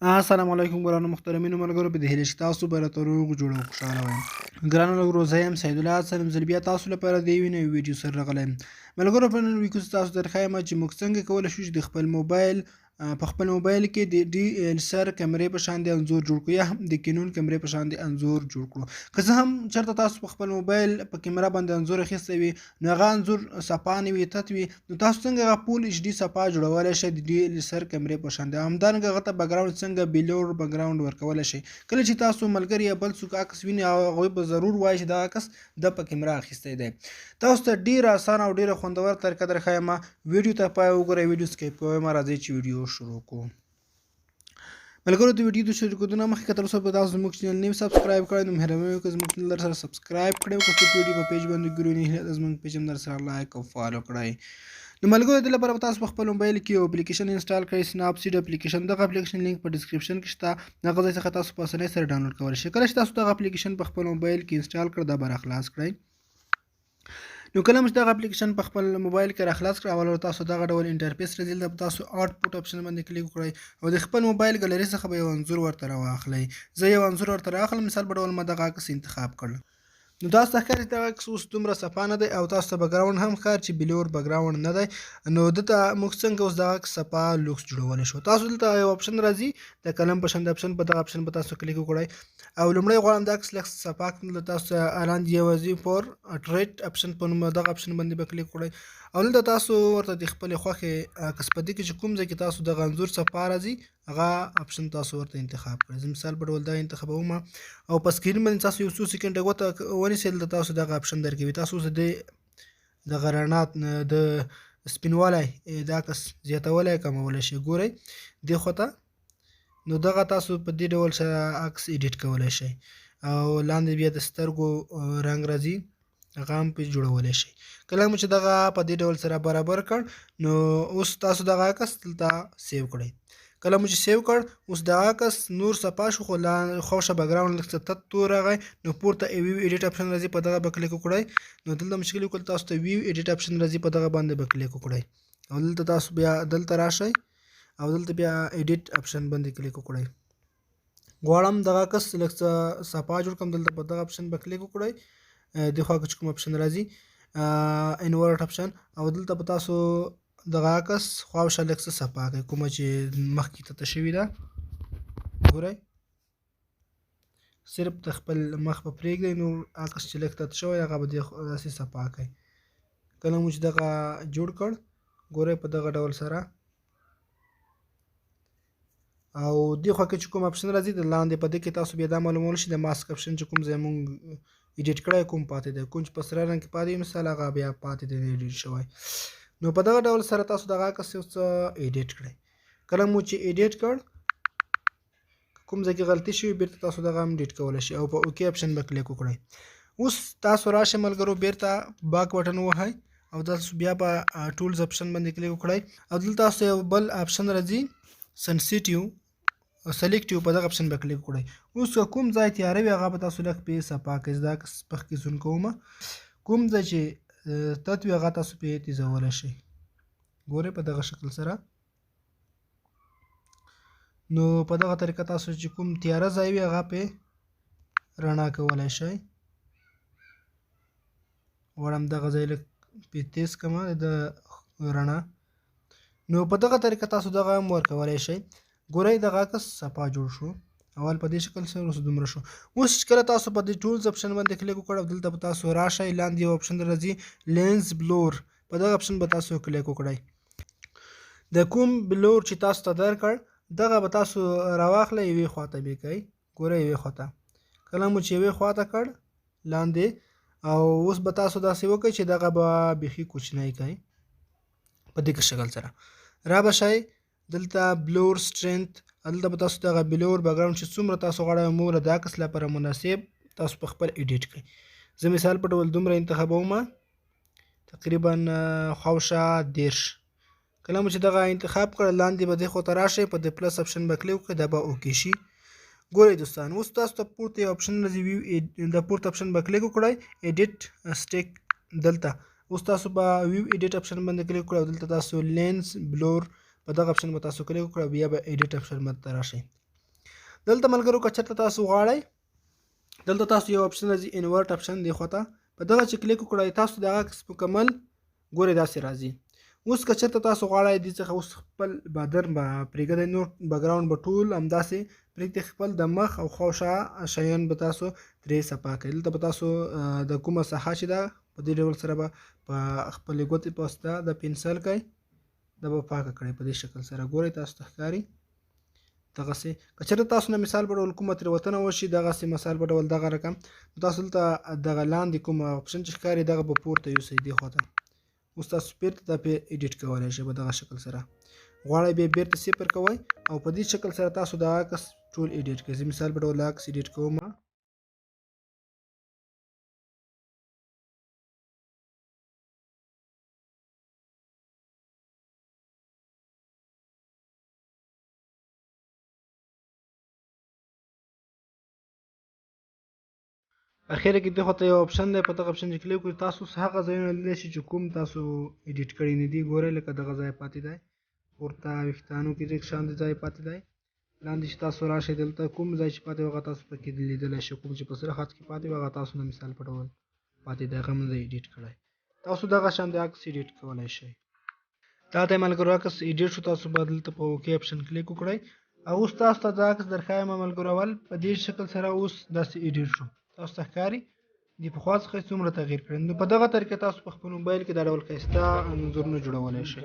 السلام علیکم ګرانو محترمینو ملګرو، په دې هیله چې تاسو به راته روغ جوړ او خوشحاله وئ. ګرانو ملګرو، زه یم سیدالله حسن، ځل بیا تاسو لپاره د یوې نوې ویډیو سره راغلی یم. ملګرو، په نن ویډیو کې تاسو درښایم چې موږ څنګه کولی شو چې د خپل موبایل په خپل موبایل کې د ډي ایل سر کمرې په شان د انځور جوړ کړو یا هم د کینون کمرې په شان د انځور جوړ کړو. که څه هم چېرته تاسو په خپل موبایل په کیمره باندې انځور اخیستی وي، نو هغه انځور صفا نه وي، تت وي، نو تاسو څنګه هغه فول ایچ ډي صفا جوړولی شئ د ډي ایل سر کمرې په شان دی. همدارنګه هغه ته بکګراونډ څنګه بلور بکګراونډ ورکولی شئ. کله چې تاسو ملګري یا بل څوک عکس ویني، هغوی به ضرور وایي چې دا عکس د په کیمره اخیستی دی. تاسو ته ډیره اسانه او ډیره خوندوره طریقه درښایم. ویډیو ته پای وګورئ، ویډیو سکیپ کوئ مه. راځئ چې ویډیو شروع کړو. ملګرو، د ویډیو د شروع کېدو نه مخکې که تر اوسه به تاسو زموږ چینل نه وي سبسکرایب کړی، نو مهرباني وکړئ زموږ چینل در سره سبسکرایب کړئ، او که څوک ویډیو په پیج باندې ګورئ، نو هیله ده زموږ پیج هم در سره لایک او فالو کړئ. نو ملګرو، د دې لپاره به تاسو په خپل موبایل کې یو اپلیکیشن انسټال کړئ، سناپ سیډ اپلیکیشن. دغه اپلیکیشن لینک په ډیسکریپشن کې شته، دغه ځای څخه تاسو په اسانۍ سره ډاونلوډ کولی شئ. کله چې تاسو دغه اپلیکیشن په خپل موبایل کې انسټال کړ، دا به راخلاص کړئ. نو کله چې دغه اپلیکیشن په خپل موبایل کې راخلاص کړ، اول تاسو دغه ډول انټرفیس راځي. دلته تاسو آوټپوټ اپشن باندې کلیک وکړئ او د خپل موبایل ګالري څخه به یو انځور ورته راواخلئ. زه یو انځور ورته راخلم، مثال په ډول ما دغه عکس انتخاب کړ. نو تاسو ته ښکاري چې دغه عکس اوس دومره صفا نه دی، او تاسو ته بکګراونډ هم ښکاري چې بلور بکګراونډ نه دی. نو دلته موږ څنګه اوس دغه عکس صفا لوکس جوړولی شو؟ تاسو دلته یو اپشن راځي، د قلم په شان د اپشن، په دغه اپشن به تاسو کلیک وکړئ. او لومړی غواړم دا عکس لږ صفا کړم. دلته تاسو لاندې یو راځي پور ټریټ اپشن په نوم، دغه اپشن باندې به کلیک وکړئ، او دلته تاسو ورته د خپلې خوښې عکس په دې کې چې کوم ځای کې تاسو دغه انځور صفا راځي، هغه اپشن تاسو ورته انتخاب کړئ. زه مثال په ډول دا انتخابوم، او په سکرین باندې تاسو یو څو سیکنډه ګوته ونیسئ، دلته تاسو دغه اپشن درکوي. تاسو اوس د دغه رڼا د سپینوالی د عکس زیاتولی کمولی شئ. ګورئ دې خواته، نو دغه تاسو په دې ډول سره عکس ایډیټ کولی شئ، او لاندې بیا د سترګو رنګ راځي، هغه هم پرې جوړولی شئ. کله مو چې دغه په دې ډول سره برابر کړ، نو اوس تاسو دغه عکس دلته سیو کړئ. کله مو چې سیو کړ، اوس دغه عکس نور صفا شو، خو لا خوښه بکګراونډ لږ څه تت تور راغی. نو پورته ویو ایډیټ اپشن راځي، په دغه به کلیک وکړئ. نو دلته مو چې کلیک وکړ، تاسو ته ویو ایډیټ اپشن راځي، په دغه باندې به کلیک وکړئ، او دلته تاسو بیا دلته راشئ او دلته بیا ایډیټ اپشن باندې کلیک وکړئ. غواړم دغه عکس لږ څه صفا جوړ کړم، دلته په دغه اپشن به کلیک وکړئ. د خوا کې چې کوم اپشن راځي، انورټ اپشن، او دلته به تاسو دغه عکس خواوشا لږ څه صفا کړئ، کومه چې مخکې تته شوې ده. ګورئ، صرف د خپل مخ به پرېږدئ، نور عکس چې لږ تت شوی هغه به دې داسې صفا کړئ. کله مو چې دغه جوړ کړ، ګورئ په دغه ډول سره، او دې خوا کې چې کوم اپشن راځي د لاندې، په دې کې تاسو بیا دا معلومول شي د ماسک اپشن چې کوم ځای مونږ ایډیټ کړی، کوم پاتې دی. کوم چې په سره رنګ کې پاتې، مثال هغه بیا پاتې دی، نه ایډیټ شوی. نو په دغه ډول سره تاسو دغه عکس یو څه ایډیټ کړئ. کله مو چې ایډیټ کړ، کوم ځای کې غلطي شوې، بیرته تاسو دغه هم ډیټ کولی شئ، او په اوکی اپشن به کلیک وکړئ. اوس تاسو راشئ ملګرو، بیرته باک بټن ووهئ، او تاسو بیا په ټولز اپشن باندې کلیک وکړئ، او دلته تاسو یو بل اپشن راځي، سنسیټیو سلیکټیو، په دغه اپشن به کلیک وکړئ. اوس که کوم ځای تیاره وي، هغه به تاسو لږ پې صفا کړئ. زه دا مخکې زون کوم، کوم ځای چې تت وي هغه تاسو پې تیزولی شئ. ګورئ په دغه شکل سره. نو په دغه طریقه تاسو چې کوم تیاره ځای وي هغه پې رڼا کولی شئ. غواړم دغه ځای لږ پې تیز کړم د رڼا. نو په دغه طریقه تاسو دغه هم ورکولی شئ. ګورئ، دغه عکس صفا جوړ شو، اول په دې شکل سره، اوس دومره شو. اوس کله تاسو په دې ټولز اپشن باندې کلیک وکړ، او دلته به تاسو راشئ، لاندې یو اپشن راځي لینز بلور، په دغه اپشن به تاسو کلیک وکړئ. د کوم بلور چې تاسو ته درکړ، دغه به تاسو راواخلئ، یوې خواته به یې کړئ. ګورئ، یوې خواته کله مو چې یوې خواته کړ لاندې، او اوس به تاسو داسې وکړئ چې دغه به بیخي کوچنی کړئ په دې شکل سره. را به شئ دلته بلور سټرینث، دلته به تاسو دغه بلور بکګراونډ چې څومره تاسو غواړئ موره د عکس لپاره مناسب تاسو په خپل ایډیټ کړئ. زه مثال په ډول دومره انتخابوم، تقریبا خواوشا 30. کله مو چې دغه انتخاب کړ، لاندې به دې خواته راشئ، په دې پلس اپشن به کلیک وکړئ، دا به اوکی شي. ګورئ دوستان، اوس تاسو ته پورته یو اپشن راځي، ویو، د پورته اپشن به کلیک وکړئ، ایډیټ سټیک. دلته اوس تاسو به ویو ایډیټ اپشن باندې کلیک وکړئ، او دلته تاسو لینز بلور په دغه اپشن به تاسو کلیک وکړئ، بیا به ایډیټ اپشن باندې راشئ. دلته ملګرو که چېرته تاسو غواړئ، دلته تاسو یو option راځي، invert option دی، خواته په دغه چې کلیک وکړئ، تاسو دغه عکس مکمل ګورئ داسې راځي. اوس که چېرته تاسو غواړئ دې څخه اوس خپل بدن به پرېږدئ، نور background به ټول همداسې پرېږدئ، خپل د مخ او خواوشا شیان به تاسو ترې صفا کړئ. دلته به تاسو د کومه ساحه چې ده، په دې ډول سره به په خپلې ګوتې په واسطه د پنسل کوئ، دا به پاکه کړئ په دې شکل سره. ګورئ تاسو ته ښکاري دغسې. که چېرته تاسو نه مثال په ډول کومه تېروتنه وشي، دغسې مثال په ډول دغه رقم، نو تاسو دلته دغه لاندې کوم option چې ښکاري، دغه به پورته یوسئ دې خواته. اوس تاسو بیرته دا پې edit کولی شئ په دغه شکل سره. غواړئ بیا بیرته صفر کوئ او په دې شکل سره تاسو دا عکس ټول edit کړئ. زه مثال په ډول عکس edit کوم. اخر کې دغه ته یو option دی، په دغه option چې کلیک وکړئ، تاسو هغه ځایونه لیدلی شئ چې کوم تاسو edit کړي نه دي. ګورئ لکه دغه ځای پاتې دی، پورته ویښتانو کې لږ شان ځای پاتې دی، لاندې چې تاسو راشئ دلته کوم ځای چې پاتې هغه تاسو پکې لیدلی شئ، کوم چې په سره خط کې پاتې هغه تاسو نه مثال په ډول پاتې دی، هغه هم نه دی edit کړی. تاسو دغه شان د عکس edit کولی شئ. دا دی ملګرو عکس edit شو. تاسو به دلته په OK option کلیک وکړئ او اوس تاسو ته دا عکس درښایم ملګرو. اول په دې شکل سره اوس داسې edit شو، تاسو ته ښکاري د پخوا څخه یې څومره تغییر کړی. نو په دغه طریقه تاسو په خپل موبایل کې دا ډول ښایسته انځورونه جوړولی شئ.